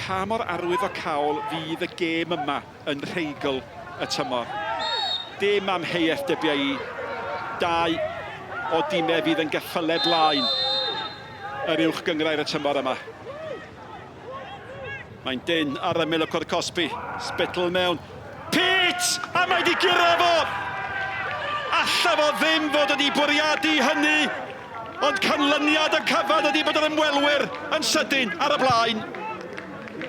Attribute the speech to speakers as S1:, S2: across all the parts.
S1: Pa mor arwyddocaol fydd y gêm yma yn rheigl y tymor? Dim amheuaeth dybia i, dau o dimau fydd yn geffylau blaen yr uwch gynghrair y tymor yma. Mae'n dynn ar ymyl y cwrt cosbi. Spittle mewn. Pete! A mae di guro fo! Alla fo ddim fod wedi bwriadu hynny, ond canlyniad y cyfan ydi bod yr ymwelwyr yn sydyn ar y blaen.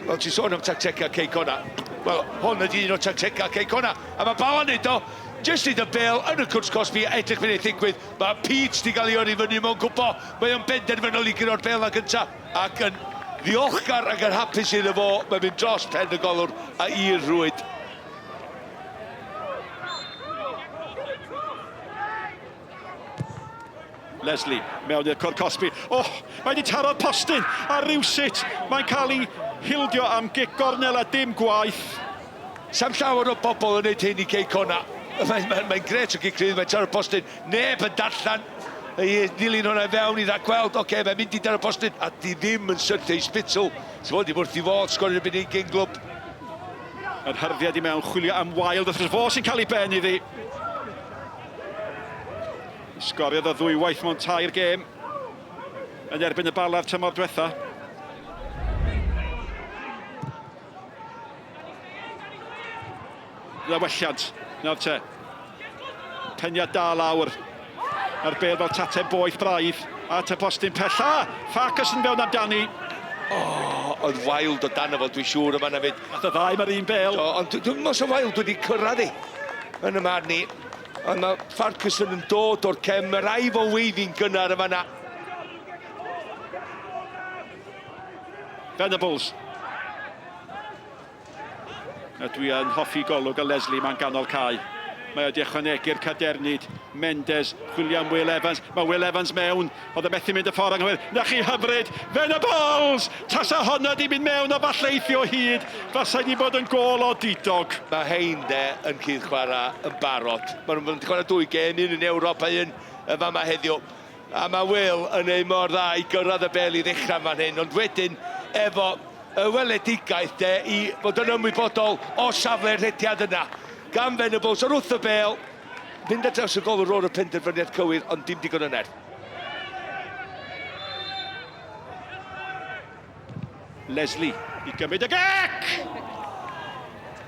S2: Wel, ti'n sôn am tactegau Cei Connah. Wel, hwn ydi un o tactegau Cei Connah. A mae Bala'n neud o, jyst neud y bêl yn y cwrt cosbi a edrych beth ddigwydd. Mae Pete di gael ei yrru fyny mewn gwbo. Mae o'n benderfynol i guro'r bêl na gynta. Ac yn ddiolchgar ac yn hapus iddo fo, mae'n mynd dros pen y golwr a i'r rhwyd.
S1: Leslie mewn i'r cwrt cosbi. Oh, mae wedi taro'r postyn a rywsut mae'n cael ei hildio am gic gornel a dim gwaith.
S2: Sa'm llawer o bobl yn neud hyn i Cei Connah. Mae'n mae, mae grêt o gic rhydd, mae'n taro'r postyn. Neb yn darllen i ddilyn hwnna i fewn i ragweld, oce, okay, mae'n mynd i daro'r postyn, a di ddim yn syrthio i Spittle. Ti'n fod i wrth i fod, sgorio erbyn ei gyn glwb.
S1: Yr hyrddiad i mewn, chwilio am Wild, wrth fo sy'n cael ei ben iddi. Sgoriodd o ddwywaith mewn tair gêm yn erbyn y Bala'r tymor diwetha. Yna welliant, nawr te. Peniad da lawr. Mae'r bêl fel taten boeth braidd. At y postyn pella. Farquharson fewn amdani.
S2: O, oh, oedd Wild o dan fo, dwi'n siŵr yma na fyd.
S1: Nath y ddau mae'r un bêl.
S2: O, ond dwi'n meddwl os Wild wedi cyrraedd i yn y marn i. Ond mae Farquharson yn dod o'r cefn, mae rai fo weiddi'n gynnar yma na.
S1: Venables. A dwi yn hoffi golwg y Leslie ma'n ganol cae. Mae wedi ychwanegu'r cadernid. Mendes, chwilio am Will Evans. Mae Will Evans mewn. Oedd y methu mynd y ffordd anghywir. Na chi hyfryd! Venables! Tasa honna di mynd mewn a falle eithi o hyd. Fasai di bod yn gôl odidog.
S2: Mae hein de yn cyd chwarae yn barod. Maen nhw'n mynd i chwarae dwy gêm, un yn Ewrop a un yn fama heddiw. A mae Will yn ei mor dda i gyrraedd y bel i ddechrau fan hyn, ond wedyn efo y weledigaeth de i fod yn ymwybodol o safle'r rhediad yna. Gan Venables ar wrth y bel, fynd ar draws y golwr o'r y penderfyniad cywir, ond dim digon o nerth.
S1: Leslie i gymryd y gec!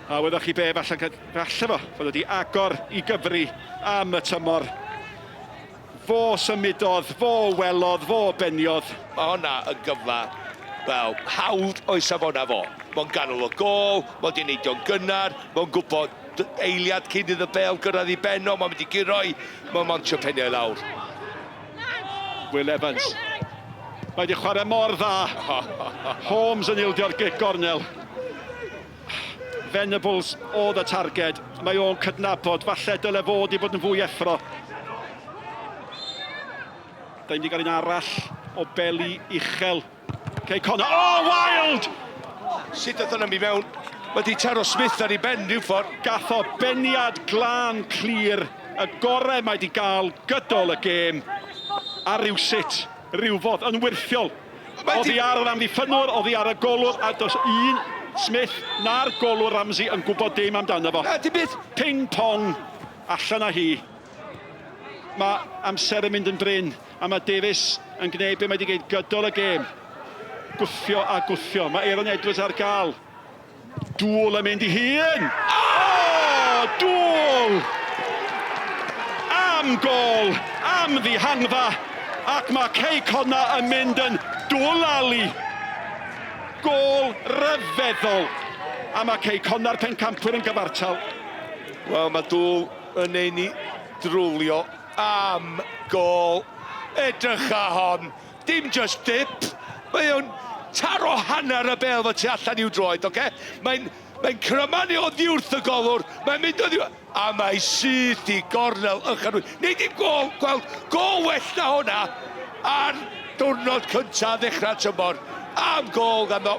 S1: A wyddoch chi be, falle, falle fo, fod wedi agor i gyfri am y tymor. Fo symudodd, fo welodd, fo beniodd.
S2: Mae honna yn gyfle, wel, hawdd o'i safona fo. Mae'n ganol y gôl, mae 'di neidio'n gynnar, mae'n gwybod eiliad cyn iddo bêl gyrraedd i ben o, mae'n mynd i guro i, mae'n montio penio i lawr.
S1: Will Evans. Mae wedi chwarae mor dda. Holmes yn ildio'r gic gornel. Venables oedd y targed. Mae o'n cydnabod, falle dyle fod i fod yn fwy effro. Da ni'n mynd i gael un arall o beli uchel. Cei Connah, oh, Wild!
S2: Sut oedd hwnna'n mynd mewn? Mae di taro Smith ar ei ben rhyw ffordd.
S1: Gath o beniad glân clir, y gorau mae di gael gydol y gêm. A rywsut, rywfodd, yn wyrthiol. Oddi ar yr amddiffynnwr, oddi ar y golwr, a does un Smith na'r golwr Ramsey yn gwybod dim amdano fo.
S2: Na, dim byd.
S1: Ping pong, allan â hi. Mae amser yn mynd yn brin, a mae Davies yn gwneud be mae wedi gwneud gydol y gêm. Gwthio a gwthio. Mae Aaron Edwards ar gael. Dŵl yn mynd i hun! O! Dŵl! Am gôl! Am ddihangfa! Ac mae Cei Connah yn mynd yn dwlalu! Gôl ryfeddol! A mae Cei Connah'r pencampwyr yn gyfartal.
S2: Wel, mae Dŵl yn ein ni drwlio am gôl. Edrycha hon! Dim just dip, mae o'n taro hanner y bêl fo tu allan i'w droed, oce? Mae'n mae'n crymanu oddi wrth y golwr, mae'n mynd oddi... A mae syth i gornel ychan. Neu dim gôl, gweld gôl well na hwnna ar diwrnod cyntaf ddechrau tymor. Am gôl ganddo.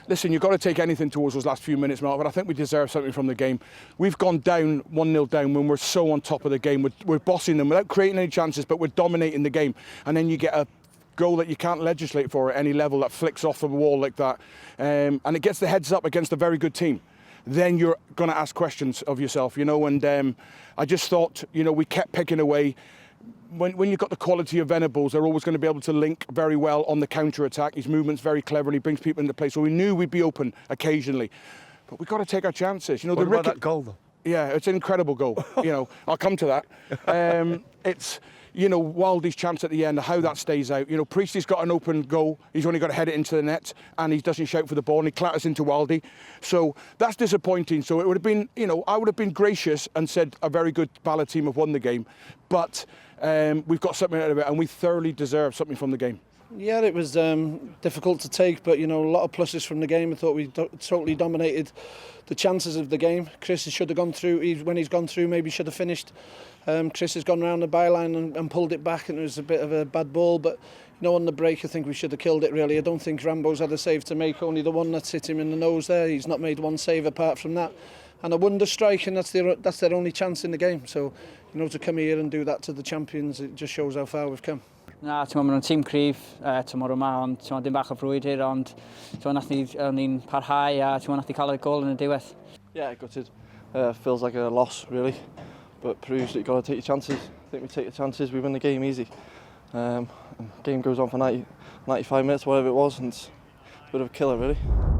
S3: Listen, you've got to take anything towards those last few minutes, Mark, but I think we deserve something from the game. We've gone down 1-0 down when we're so on top of the game. We're, we're bossing them without creating any chances, but we're dominating the game. And then you get a goal that you can't legislate for at any level that flicks off the wall like that, and it gets the heads up against a very good team, then you're going to ask questions of yourself, you know. And I just thought, you know, we kept picking away. When you've got the quality of Venables, they're always going to be able to link very well on the counter-attack. His movement's very clever and he brings people into play. So we knew we'd be open occasionally. But we've got to take our chances. You know,
S4: What
S3: the
S4: about that goal, though?
S3: Yeah, it's an incredible goal. You know, I'll come to that. It's, you know, Wildey's chance at the end, how that stays out. You know, Priestley's got an open goal. He's only got to head it into the net and he doesn't shout for the ball and he clatters into Wildey. So that's disappointing. So it would have been, you know, I would have been gracious and said a very good Bala team have won the game. But we've got something out of it and we thoroughly deserve something from the game.
S5: Yeah, it was difficult to take, but you know, a lot of pluses from the game. I thought we totally dominated the chances of the game. Chris should have gone through. When he's gone through, maybe should have finished. Chris has gone round the byline and pulled it back, and it was a bit of a bad ball. But you know, on the break, I think we should have killed it. Really, I don't think Rambo's had a save to make. Only the one that's hit him in the nose there. He's not made one save apart from that. And a wonder strike, and that's their only chance in the game. So, you know, to come here and do that to the champions, it just shows how far we've come.
S6: Na, ti'n maen nhw'n tîm cryf tymor yma, ond ti'n dim bach o frwydr, ond ti'n nath ni, o'n ni'n parhau a ti'n nath ni cael y gol yn y diwedd.
S7: Yeah, gutted. Feels like a loss, really, but proves that you've got to take your chances. I think we take the chances, we win the game easy. Game goes on for 90, 95 minutes, whatever it was, and it's a bit of a killer, really.